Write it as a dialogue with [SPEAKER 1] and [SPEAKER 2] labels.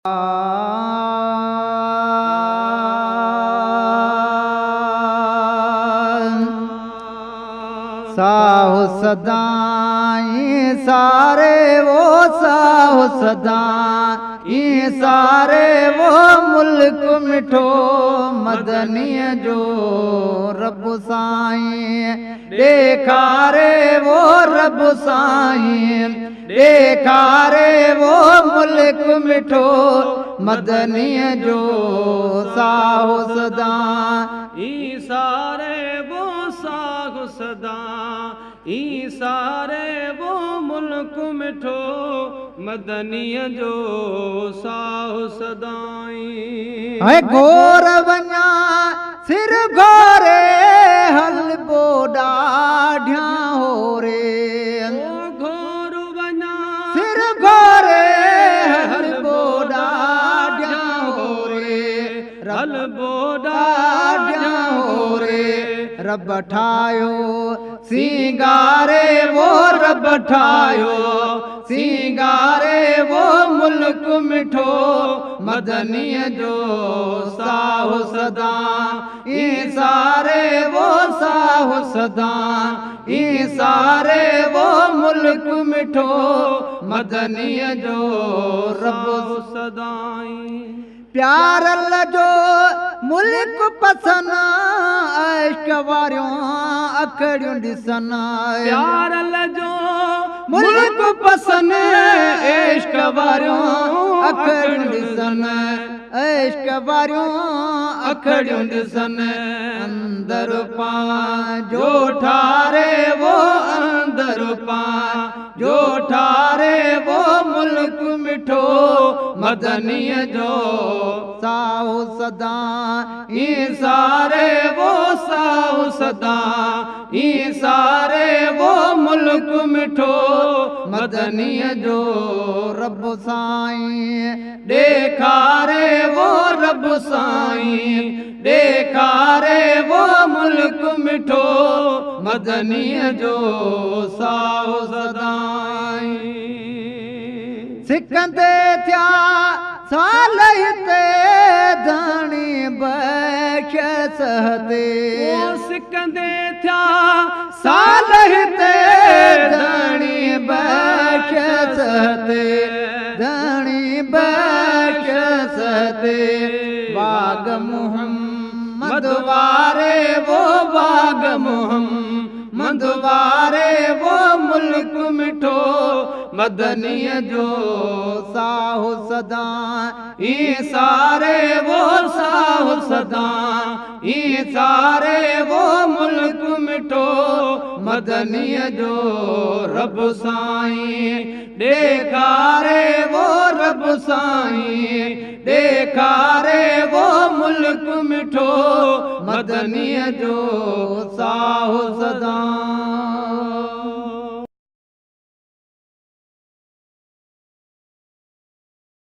[SPEAKER 1] साहो सदाई सारे वो साहो सदाई सारे वो मुल्क मिठो मदनीअ जो रब साईं ॾेखारे वो रब साईं ॾेखारे वो मुल्क मिठो मदनीअ जो साहो सदा
[SPEAKER 2] ई सारे वो साहो सदा ई सारे वो मुल्क मिठो मदनीअ जो साहो सदाई।
[SPEAKER 1] है घोर वञा सिर घोरे हलबो ॾाढिया हो रे।
[SPEAKER 2] घोर वञा
[SPEAKER 1] सिर घोरे हलबो ॾाढिया हो रे।
[SPEAKER 2] हलबो
[SPEAKER 1] ॾाढिया हो रे। रब ठाहियो सिंगारे वो रब ठाहियो सिंगारे वो मुल्क मिठो मदनीअ जो साहो सदा ई सारे वो साहो सदा ई सारे वो मुल्क मिठो मदनीअ जो रब
[SPEAKER 2] सदाई।
[SPEAKER 1] प्यारल जो मुल्क पसंद इश्क वारियूं अखड़ियूं ॾिसनि।
[SPEAKER 2] प्यारल जो
[SPEAKER 1] मुल्क पसंद इश्क वारियूं अखड़ियूं ॾिसनि। इश्क वारियूं अखड़ियूं ॾिसनि। अंदर पंहिंजो ठारे वो अंदर पंहिंजो ठारे वो मुल्क मिठो मदनीअ जो साहो सदा ई सारे वो साहो सदा ई सारे वो मुल्क मिठो मदनीअ जो रब साईं ॾेखारे वो रब साईं ॾेखारे वो मुल्क मिठो मदनीअ जो साहो सदाई। सिकंदे थिया साल हिते धणी बख्श सहते।
[SPEAKER 2] सिकंदे थिया
[SPEAKER 1] साल हिते धणी बख्श सहते। धणी बख्श सहते। बाग मुहम्मद वारे वो बाग मुहम्मद वारे वो मुल्क मिठो मदनीअ जो साहो सदा ई सारे वो साहो सदा ई सारे वो मुल्क मिठो मदनीअ जो रब साईं ॾेखारे वो रब साईं ॾेखारे वो मुल्क मिठो मदनीअ जो साहो